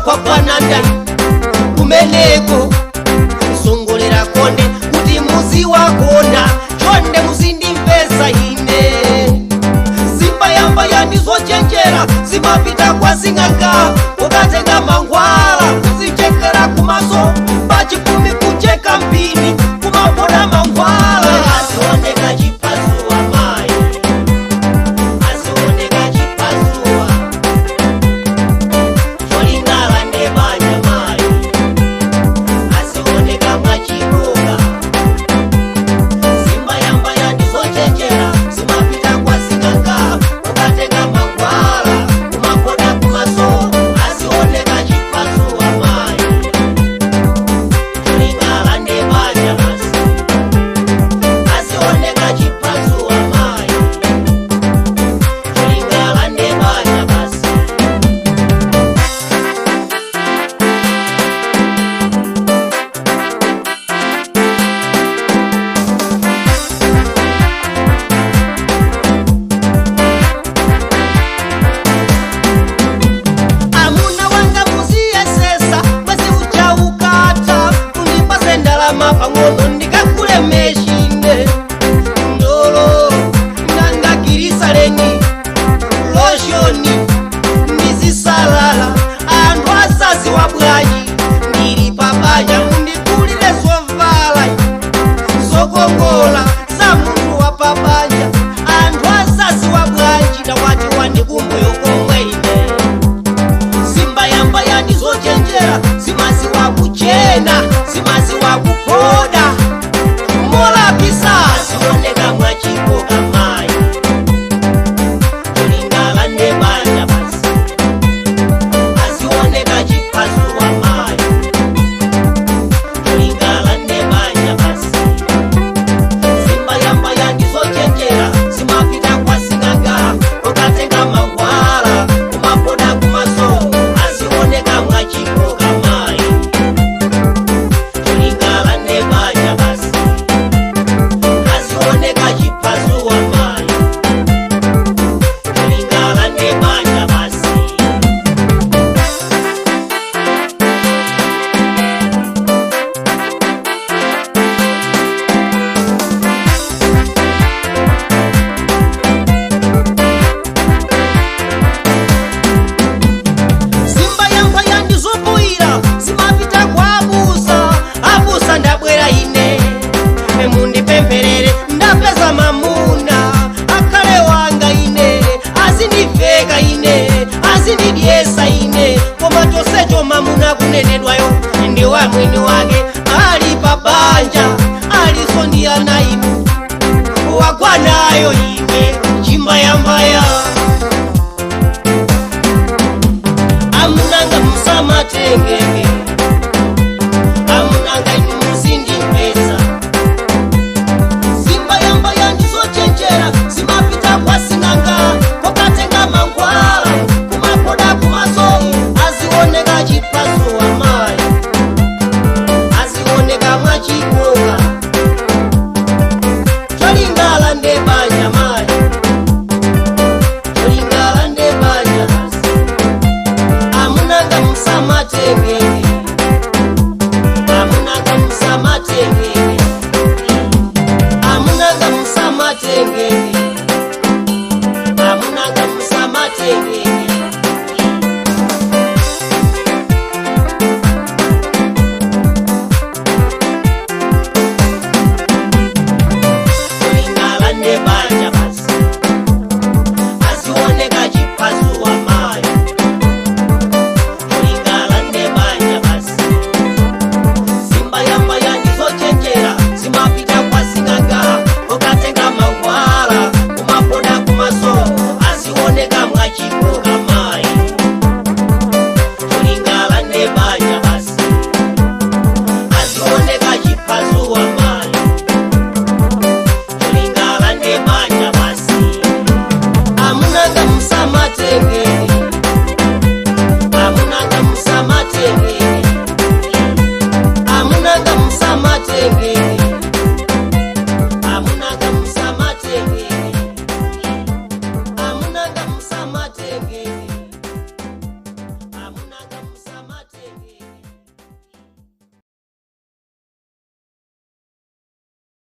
Kwa kumeneko songolera konde kuti muziwakonda chonde muzindimvesa ine. Zimbayambaya ndizochenjera zimapita kwa sing'anga ukatenga mangwala kuzichekera kumaso pachipumi kucheka mpini kumapona mangwala. Azioneka chipasuwa mai, azioneka chipasuwa cholingala ndebanya mai, azioneka mwachikoka. Zimbayambaya ndizochenjera zimapita kwa sing'anga ukatenga mangwala kumapoda kumaso azioneka chipasuwa mai cholingala ndebanya basi, azioneka chipasuwa mai cholingala ndebanya basi. Amuna wanga muziyesesa mwezi uchaukata undipase ndalama pang'ono ndikakulemeshinde ndolo nangakirisaleni loshoni ndizisalala anthu azazi wa bwanyi ndili pabanja mundikulire zovala zokongola za munthu wa pabanja anthu azazi wa bwanji ndakwatiwa ndikumbuyo komwe ine. Zimbayambaya ndizochenjera zimaziwa kuchena zimaziwa kupoda molapisa zioneka mwachikoka mai tulingala ndebanja basi, azioneka chipasuwa mai tulingala ndebanja basi. Zimbayambaya ndizochenjera zimapita kwa sing'anga ukatenga mangwala kumapoda kumaso azioneka mwachikoka mai tulingala ndebanja basi, azioneka chipasuwa mai tulingala ndebanja basi. Zimbayambaya ndizobuyira zimapita kwa abusa abusa ndabwera ine mundipempherere ndapeza mamuna akhale wanga ine azindiveka ine azindidyesa ine koma chonsecho mamuna kunenedwayo ndi wa mwini wake ali pa banja aliso ndi ana inu wagwanayo.